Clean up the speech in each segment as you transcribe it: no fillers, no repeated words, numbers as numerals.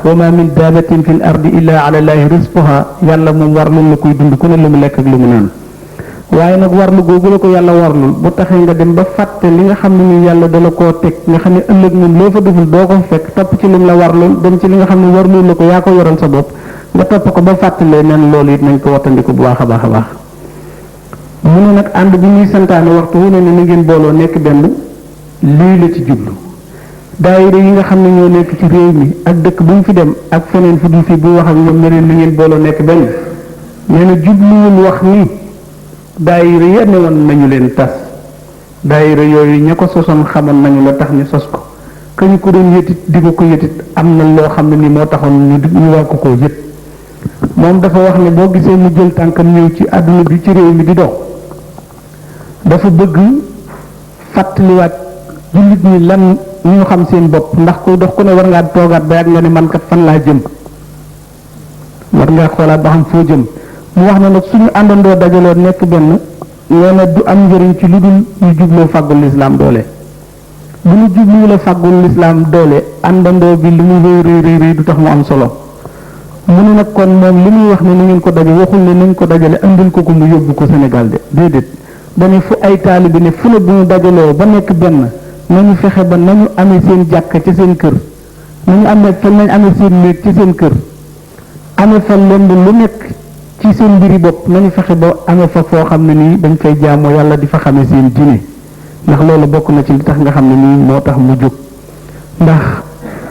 wa ma min daabatin fil ardi illa ala llahi rizquha yàlla moom warlul la koy dund ku ne lu mu lekk ak lu mu naan waaye nag warlu googu la ko yàlla warlul bu taxee nga dem ba fàtte li nga xam ne ni yàlla dala koo teg nga xam ne ëllëg moom loo fa deful doo ko fekk topp ci lim la warlul dem ci li nga xam ne warlul la ko yaa ko yoral sa bopp nga topp ko ba fàttalee nen loolu it nañ ko wattandiku bu baax a baax a baax mu ne nag ànd bi ñuy santaane waxtu wu ne ni ngeen booloo nekk benn lii la ci jublu daayira yi nga xam ne ñoo nekk ci réew mi ak dëkk bu ñu fi dem ak feneen fu dul fii bu wax ak ñoom ne leen ni ngeen booloo nekk benn nee na jubluwul wax ni daayira yenn woon nañu leen tas daayira yooyu ña ko sosoon xamoon nañu la tax ñu sos ko ka ñu ko doon yëtit di ko yëtit am na loo xam ne ni moo taxoon ñu war ko koo yët moom dafa wax ne boo gisee mu jël tànkam ñëw ci àdduna bi ci réew mi di dox dafa bëgg fàttaliwaat jullit ñi lan ñu xam seen bopp ndax ku dox ku ne war ngaa toogaat ba yàgg nga ne man kat fan laa jëm war ngaa xoolaat ba xam foo jëm mu wax na nag suñu àndandoo dajaloo nekk benn nee na du am njëriñ ci lu dul ñu jubloo fàggul lislaam doole bu ñu jublu la fàggul lislaam doole àndandoo bi li mu rëy du tax mu am solo mu ne nag kon moom li muy wax ne na ngeen ko daje waxul ne nañ ko dajale andil ko mu yóbbu ko Sénégal de déedéet dañu fu ay taalibe ne fu ne bu ñu dajaloo ba nekk benn nañu fexe ba nañu amee seen jàkka ci seen kër nañu amee seen néeg ci seen kër amee fa lenn lu nekk ci seen mbiri bopp nañu fexe ba amee fa foo xam ne nii dañ fay jaamoo yàlla di fa xamee seen diine ndax loolu bokk na ci li tax nga xam ne nii moo tax mu jóg ndax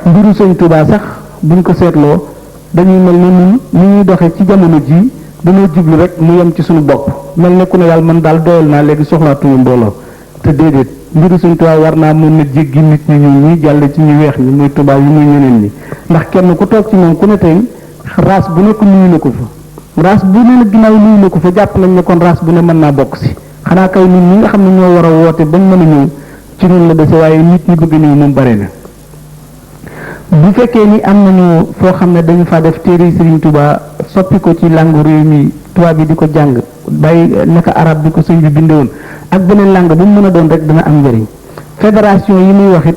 mbiru Sëñ Tuubaa sax buñ ko seetloo dañuy mel ne ñun ni ñuy doxee ci jamono ji dañoo jublu rek mu yem ci suñu bopp mel ne ku ne yàlla man daal doyal naa léegi soxlaatuñu mbooloo te déedéet mbiru Sëñ Tuubaa war naa mën na jéggi nit ñi ñuul ñi jàll ci ñu weex ñi muy tubaab yi muy ñeneen ñi ndax kenn ku toog ci moom ku ne tey race bu nekk nuyu na ko fa race bu ne nag ginnaaw nuyu na ko fa jàpp nañ ne kon race bu ne mën naa bokk si xanaa kay nit ñi nga xam ne ñoo war a woote bañ mën a ñëw ci noonu la dese waaye nit ñi bëgg ñëw moom bare na bu fekkee ni am nañu foo xam ne dañu fa def téere Serigne Touba soppi ko ci langue réew mi tubaab bi di ko jàng bàyyi naka arab bi ko sëñ bi bindewoon ak beneen langue bu mu mën a doon rek dana am njëriñ fédération yi muy wax it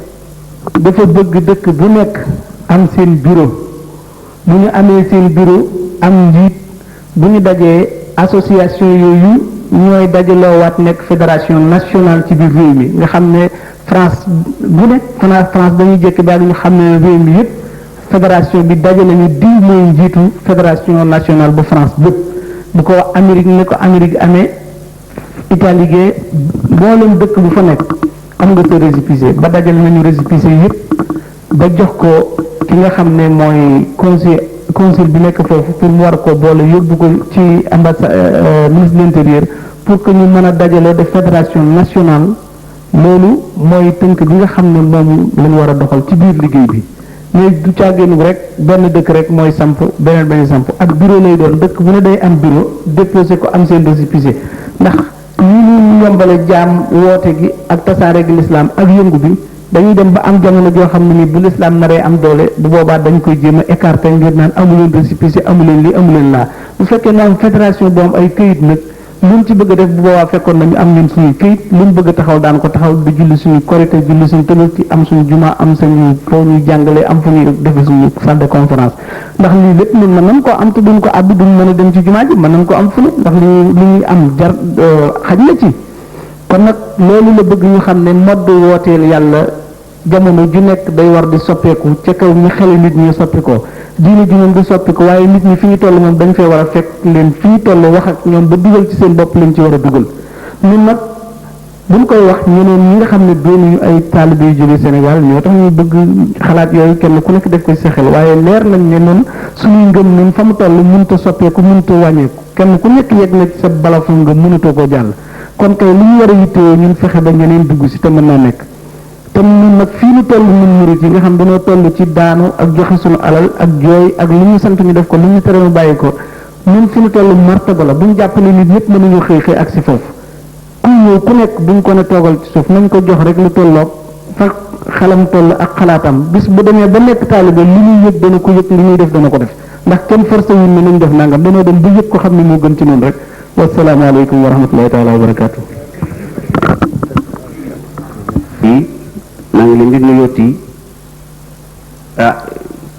dafa bëgg dëkk bu nekk am seen bureau bu ñu amee seen bureau am njiit bu ñu dajee association yooyu ñooy dajaloowaat nekk fédération nationale ci biir réew mi nga xam ne France bu ne France dañuy jëkk daal ñu xam ne réew mi yëpp fédération bi daje nañu diw mooy njiitu fédération nationale bu France bépp bu ko Amérique ne ko Amérique amee Italie gee mboolem dëkk bu fa nekk am nga sa récépissé ba dajale nañu récépissé yëpp ba jox ko ki nga xam ne mooy consul bi nekk foofu pour mu war ko boole yóbbu ko ci ambassade ministre de l'intérieur pour que ñu mën a dajale de fédération nationale loolu mooy tënk bi nga xam ne moom lañu war a doxal ci biir liggéey bi mais du càggeenu rek benn dëkk rek mooy samp beneen bañ samp ak bureau lay doon dëkk bu ne day am bureau déposé ko am seen récépissé ndax ñi ñu yombale jaam woote gi ak tasaare gi lislaam ak yëngu bi dañuy dem ba am jamono joo xam ne ni bu lislaam naree am doole bu boobaa dañ koy jéem a écarté ngir naan amuleen récépissé amuleen lii amuleen laa bu fekkee na am fédération boo am ay këyit nag luñ ci bëgg a def bu boobaa fekkoon nañu am ñun suñuy këyit luñ bëgg a taxaw daan ko taxaw di julli suñu korité julli suñu tabaski am suñu juma am suñu foo ñuy jàngale am fu ñuy defe suñu salle de conférence ndax lii lépp ñun mën nañ koo am te duñ ko àbbi duñ mën a dem ci jumaa ji mën nañ ko am fu ne ndax li ñuy am jar xaj na ci kon nag loolu la bëgg ñu xam ne modd wooteel yàlla jamono ju nekk day war di soppeeku ca kaw ñu xele nit ñi soppi ko diine ji moom du soppi ko waaye nit ñi fi ñu toll moom dañ fee war a fekk leen fi ñu toll wax ak ñoom ba dugal ci seen bopp lañ ci war a dugal ñun nag buñ koy wax ñeneen ñi nga xam ne doonuñu ay taalibe yu jóge Sénégal ñoo tax ñu bëgg xalaat yooyu kenn ku nekk def ko ci sa xel waaye leer nañ ne noonu suñuy ngëm ñun fa mu toll mënut a soppeeku mënut a wàññeeku kenn ku nekk yegg na ci sa balafu nga mënatoo koo jàll kon kay li ñu war a yittewoo ñun fexe ba ñeneen dugg si te mën naa nekk te ñun nag fii ñu toll ñun murit yi nga xam dañoo toll ci daanu ak joxe suñu alal ak jooy ak li ñu sant ñu def ko li ñu tere mu bàyyi ko ñun fi ñu toll martaba la bu ñu jàpp ne nit ñëpp mënuñu xëy xëy ak si foofu ku ñëw ku nekk buñ ko ne toogal ci suuf nañ ko jox rek lu tolloog fa xelam toll ak xalaatam bis bu demee ba nekk taalibe li ñuy yëg dana ko yëg li ñuy def dana ko def ndax kenn forcé wuñ ne nañ def nangam dañoo dem ba yëg ko xam ne moo gën ci noonu rek wasalaamaaleykum wa rahmatullahi taala wa barakaatu. maa ngi leen di nuyooti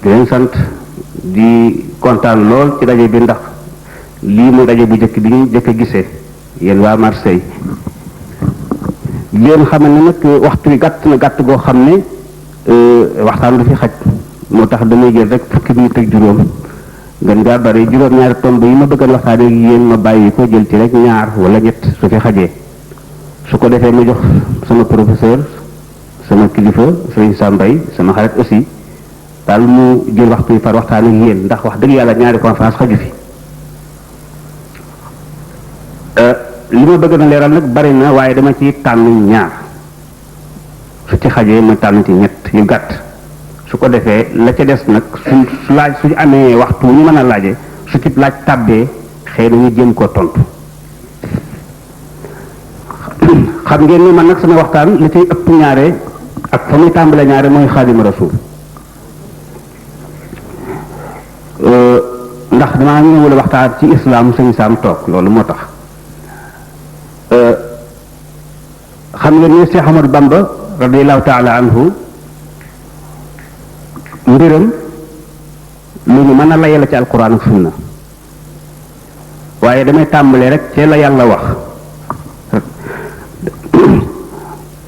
di leen sant di kontaan lool ci daje bi ndax lii mu daje bu njëkk bi ñu njëkk a gisee yéen waa Marseille leen xam ne nag waxtu wi gàtt na gàtt goo xam ne waxtaan du fi xaj moo tax damay jël rek fukki minute ak juróom gën ngaa bari juróom-ñaari tomb yi ma bëggoon waxtaanee ak yéen ma bàyyi ko jël ci rek ñaar wala ñett su fi xajee su ko defee ma jox sama professeur sama kilifa Serigne Sambay sama xarit aussi daal mu jël waxtu yi far waxtaan ak yéen ndax wax dëgg yàlla ñaari conférence xaju fi li ma bëgg na leeral nag bari na waaye dama ci tànn ñaar su ci xajee ma tànn ci ñett yu gàtt su ko defee la ca des nag su laaj su amee waxtu ñu mën a laaje su ci laaj tàbbee xëy na ñu jéem koo tontu xam ngeen ni man nag sama waxtaan li ciy ëpp ñaare ak fa muy tàmbale ñaare mooy Xaadimu Rasuul ndax damaa ñëwul waxtaan ci islam sëñ Saam toog loolu moo tax xam ngeen ni Cheikh Ahmadou Bamba radiyallahu taala anhu mbiram lu ñu mën a layal ci alquran ak sunna waaye damay tàmbalee rek ci la yàlla wax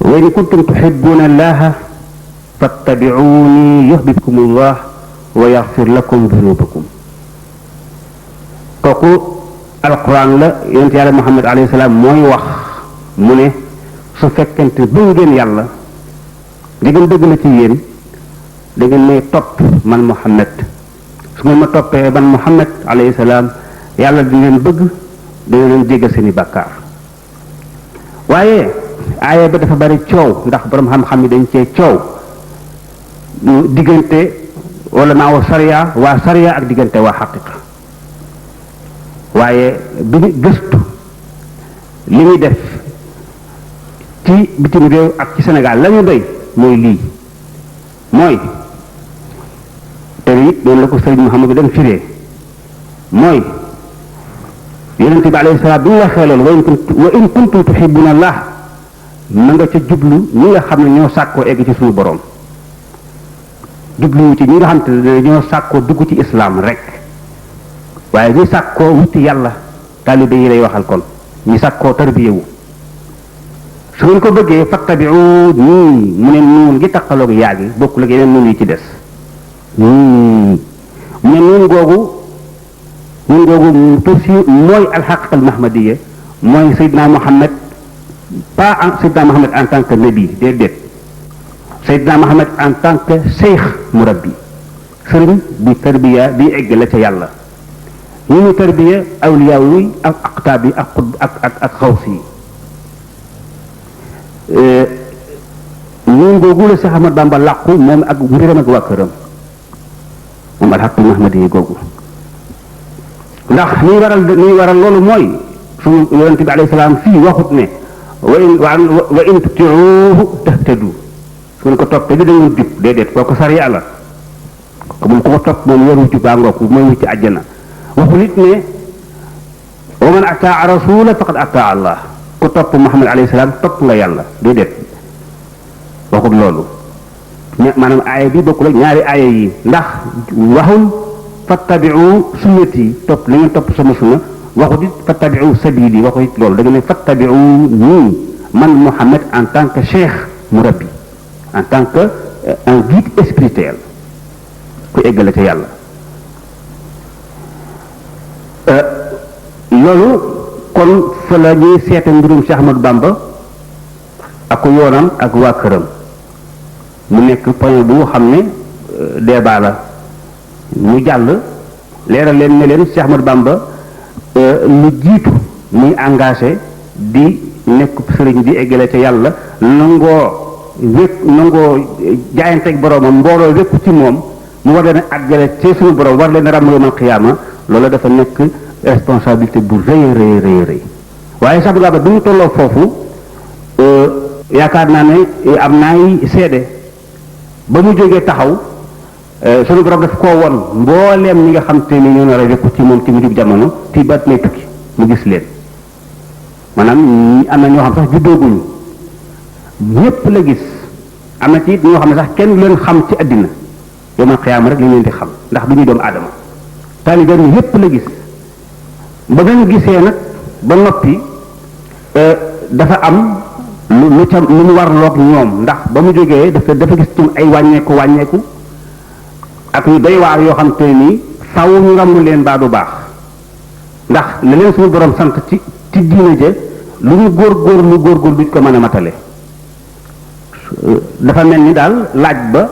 wa in kuntum tuhibbuna allaha fattabi'uni yuhbibkum allah wa yaghfir lakum dhunubakum kooku alquran la yonent yàlla Muhammad alayhi salaam mooy wax mu ne su fekkente bëgg ngeen yàlla di ngeen dëgg la ci yéen da ngeen may topp man Muhammad su ngeen ma toppee man Muhammad alayhi salaam yàlla di leen bëgg dina leen jéggal seeni bàkkaar waaye aaya ba dafa bari coow ndax borom xam-xam yi dañ cee coow diggante wala maa sariya waa sariya ak diggante waa xaqiqa waaye bi ñu gëstu li ñuy def ci bitim réew ak ci Sénégal la ñu doy mooy lii mooy te it doon la ko sëriñ Muhammad dem firee mooy yonente bi alayhi salaam bi ñu waxee loolu wa in kuntum tuhibbuna allah na nga ca jublu ñi nga xam ne ñoo sàkkoo egg ci suñu borom jubluwu ci ñi nga xam ne ñoo sàkkoo dugg ci islam rek waaye ñi sàkkoo wuti yàlla taalibe yi lay waxal kon ñi sàkkoo tarbiyewu su ngeen ko bëggee fattabi'u nii mu ne nuun ngi taqaloog yaa gi bokkul ak yeneen nuun yi ci des mu ne nuun googu tuuti mooy alxaqiqa almahmadiya mooy Seydina Muhammad pas Seydina Muhammad en tant que nabi déedéet Seydina Muhammad en tant que cheikh murabbi sëriñ bi tarbiya bi egg la ca yàlla ñu ñu tarbiya awliya yi ak aqtaab yi ak xutb ak xaws yi ñun googu la Cheikh Ahmad Bamba làqu moom ak mbiram ak waa këram moom alxaqul mahmadi yi googu ndax liy waral loolu mooy suñu yonente bi alayhi salaam fii waxut ne wa in tutiuhu tahtadu su ngeen ko toppee di da ngeen jub déedéet kooku sariya la ko moom ku ko topp moom yoru jub baa ngooku mooy wucc àjjana waxu nit ne wa man ataa rasula faqad ataa allah ku topp Muhammad alayhi salaam topp nga yàlla déedéet waxut loolu maanaam aaya bi bokkul ak ñaari aaya yi ndax waxul fattabi'u sunnati topp li ngeen topp sama sunna waxut it fattabi'u sabili waxut it loolu da nga ne fattabi'u nii man Muhammad en tant que cheikh murabbi en tant que un guide spirituel ku eggale ca yàlla loolu kon fa la ñuy seete mbirum Cheikh Ahmadou Bamba ak ko yoonam ak waa këram mu nekk point bu xam ne débat la ñu jàll leeral leen ne leen Cheikh Ahmadou Bamba lu jiitu muy engagé di nekk sëriñ di eggale ca yàlla nangoo jaayanteeg boroomam mbooloo wékku ci moom mu war leen a àggale ci suñu borom war leen a ràmm yawmal qiyaama loolu dafa nekk responsabilité bu rëy waaye Cheikh Ahmadou Bamba bi ñu tolloo foofu yaakaar naa ne am naay seede ba mu jógee taxaw sunu borom daf koo won mbooleem ñi nga xam te ni ñoo nar a wékku ci moom ci mujjub jamono ti baat lay tukki mu gis leen maanaam am na ñoo xam sax juddooguñu ñépp la gis am na ci it ñoo xam ne sax kenn leen xam ci àddina yomal xiyaama rek li leen di xam ndax du ñu doomu aadama taalibe ni lépp la gis ba ngeen gisee nag ba noppi dafa am lu ca lu mu war loog ñoom ndax ba mu jógee dafa gis ci ay wàññeeku ak yu doy waar yoo xam te nii faw ñu ràmm leen baa du baax ndax la leen suñu borom sant ci diine ja lu ñu góorgóor duñ ko mën a matale dafa mel ni daal laaj ba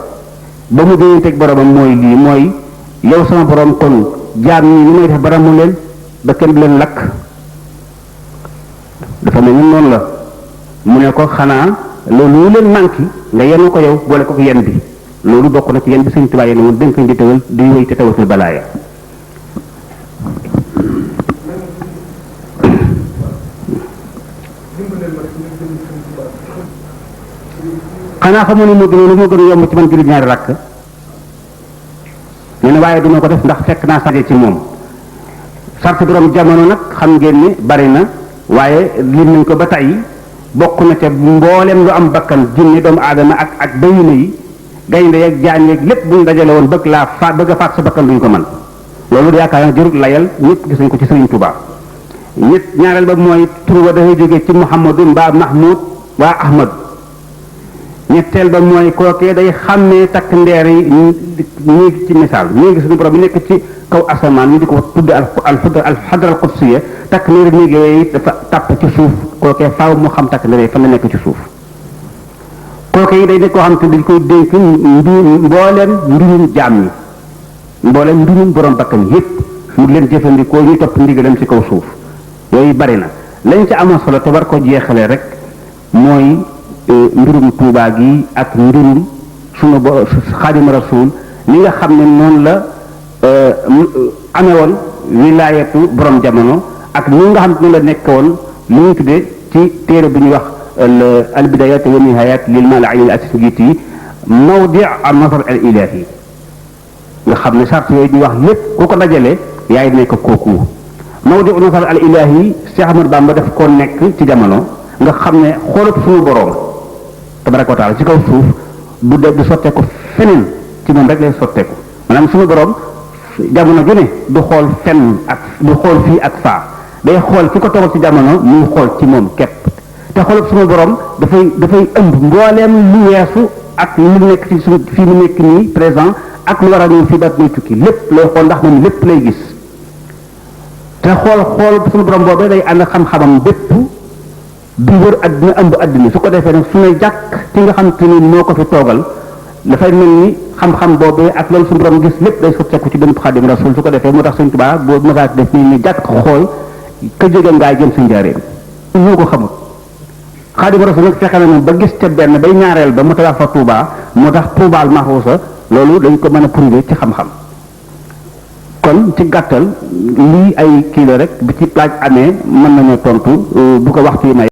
mu déyanteeg boromam mooy lii mooy yow sama borom kon jaam ñi ni may def ba ràmm leen ba kenn du leen lakk dafa mel ni noonu la mu ne ko xanaa loolu leen manqué nga yenu ko yow boole ko yen bi loolu bokk na ci yen bi Sëñ Tuubaa yéen woon dénkañ di tawal di wéy te tawatul balaaya xanaa xamoo ne moo gën a yomb ci man julli ñaari rakk nee na waaye duma ko def ndax fekk naa saje ci moom sart borom jamono nag xam ngeen ne bari na waaye lim nañ ko ba tey bokk na ca mboolem lu am bakkan jinne doomu aadama ak bayina yi gaynde yeeg jaan yeeg lépp buñ dajale woon bëgg a faat sa bakkan duñ ko man loolu yaakaar naa jërul layal ñëpp gis nañ ko ci Sëriñ Tuubaa ñaareel ba mooy tur wa dafay jógee ci Muhammadu mbaa Mahmoud waa Ahmad ñetteel ba mooy kookee day xàmmee takk ndeer yi ñii ci misaal ñii suñu borom bi nekk ci kaw asamaan ñu di ko tudde alxadra alqudsiya takk ndeer néegi yooyu dafa tàpp ci suuf kookee faaw mu xam takk ndeer yi fan la nekk ci suuf kookee yi day nekk koo xam te dañ koy dénk mbooleem mbirum jaam ñi mbooleem mbirum borom bakkan yépp mu leen jëfandikoo ñu topp ndigalam ci kaw suuf yooyu bari na lañ ci amoon solo te war ko jeexale rek mooy mbirum Tuubaa gi ak mbirum sunu Xaadimu Rasuul li nga xam ne noonu la amee woon wilaayatu borom jamono ak li nga xam ne noonu la nekk woon li ñu tuddee ci téere bi ñuy wax al bidaayat wa nihaayat lil Maala'i al Asingiti mawdi' an nazar al ilaahi nga xam ne sart yooyu ñu wax lépp ku ko dajale yaay nekk kooku mawdi' an nazar al ilaahi Cheikh Ahmadou Bamba daf koo nekk ci jamono nga xam ne xoolatu suñu borom tabaraka wa taala ci kaw suuf du sotteeku feneen ci moom rek lay sotteeku maanaam suñu borom jamono ju ne du xool fenn ak du xool fii ak faa day xool ki ko toogal ci jamono muy xool ci moom képp te xoolatu suñu borom dafay ëmb mbooleem lu weesu ak lu nekk ci suñu fii mu nekk nii présent ak lu war a ñëw fii ba muy tukki lépp lay xool ndax moom lépp lay gis te xool suñu borom boobee day ànd xam-xamam bépp bi wër àddina ëmb àddina su ko defee nag su ne jàkk ki nga xam te ni moo ko fi toogal dafay mel ni xam-xam boobee ak loolu suñu borom gis lépp day sotteeku ci benn Xaadimu Rasuul su ko defee moo tax Sëñ Tuubaa boo masaat def ni jàkk xool ka jóge ngaay jëm sa njaareem ñoo ko xamul Xaadimu Rasuul nag fexe na moom ba gis ca benn bay ñaareel ba mu tawax fa Tuubaa moo tax Tuubaal Maxuusa loolu dañ ko mën a prouver ci xam-xam kon ci gàttal lii ay kii la rek bi ci laaj amee mën nañoo tontu bu ko waxtu yi may